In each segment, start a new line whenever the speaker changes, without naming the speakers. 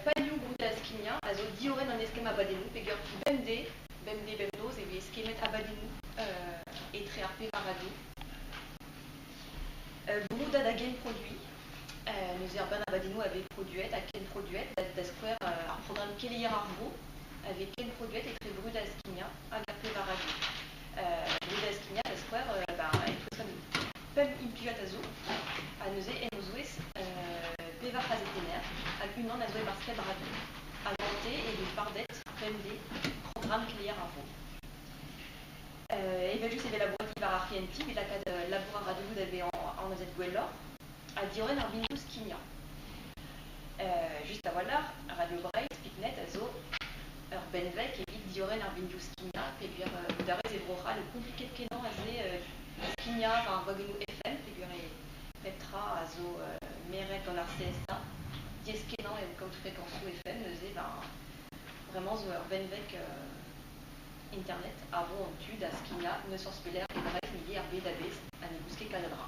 Palioù Brudañ Skignañ a zo diorren an eskemm abadennoù peogwir bemdez, bemdez bemnoz e vez eskemmet abadennoù etre ar pevar radio. Broudañ da genproduiñ, neuze ar bern abadennoù a vez produet ha kenproduet, da skouer ar programm Keleier ar Vro a vez kenproduet etre Brudañ Skignañ hag ar pevar radio. Brudañ Skignañ da skouer, e-touez an pemp implijad a zo, ha neuze en o zouez pevar c'hazetenner hag unan a zo e-barzh pep radio. Ha gante e vez fardet bemdez programm Keleier ar Vro. Evel-just e vez labouret diwar ar c'hehentiñ evit lakaat labour ar radioioù da vezañ anavezet gwelloc'h ha diorren ar binvioù skignañ. Just a-walc'h, Radio Breizh, Picnet a zo ur benveg evit diorren ar binvioù skignañ peogwir bout a rez e Bro-C'hall eo kompliket-kenañ aze skignañ war ar gwagennoù FM peogwir eo pep tra a zo meret gant ar CSA. Diaes-kenañ eo kaout frekañsoù FM neuze, ben bremañ zo ur benveg Internet a ro an tu da skignañ n'eus forzh pelec'h e Breizh met ivez er bed a-bezh ha ne goust ket kalz a dra.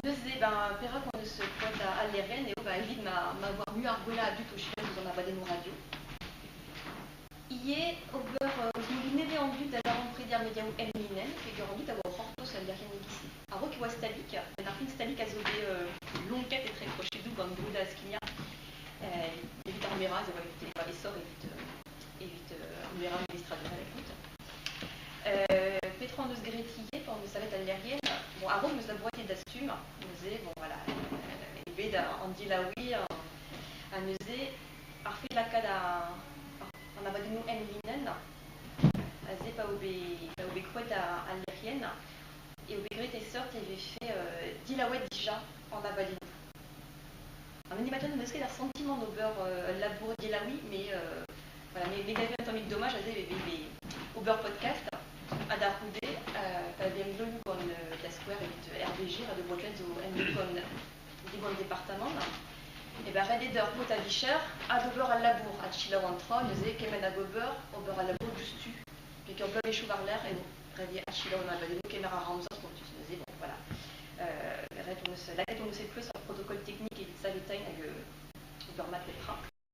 Neuze, ben, perak hon eus krouet al lec'hienn eo ben, evit ma, ma vo ar muiañ ar gwellañ a dud o selaou ouzh an abadennoù radio. Ivez ober ouzh modoù nevez an dud da zaremprediñ ar mediaoù enlinenn peogwir an dud a oa o c'hortoz al lec'hienn e-giz-se. A-raok e oa Stalik, benn ar fin Stalik a zo bet lonket etre krochedoù gant Brudañ Skignañ evit ar merañ ez oa evit e oa aesoc'h evit evit ar merañ melestradurel ekout. Petra hon eus graet ivez pa hon eus savet al lec'hienn? Bon, a-raok 'm eus labouret e dastum, neuze bon voilà, eo bet an dilaouiñ ha neuze ar fed lakaat an abadennoù enlinenn aze pa eo bet pa eo bet krouet al lec'hienn eo bet graet e seurt e vefe dilaouet dija an abadennoù. An animateur n'en deus ket ar santimant d'ober ul labour delaouiñ, mais voilà, me me gave un tammig domaj aze e ve ober podcast ha da c'houde pa vez emglev gant da skouer evit RBG, Radio Bretagne zo emglev gant digant departamant, e ben ret eo d'ur paotr a vicher adober al labour, adselaou an tra neuze kement hag ober, ober al labour diouzhtu. Peogwir bloavezhioù war-lerc'h eo ret eo adselaou an abadennoù, kemer a ra amzer spontus neuze, bon voilà. Ret hon eus lakaet hon eus e pleustr ur protokol teknik evit saveteiñ hag ober mat pep tra.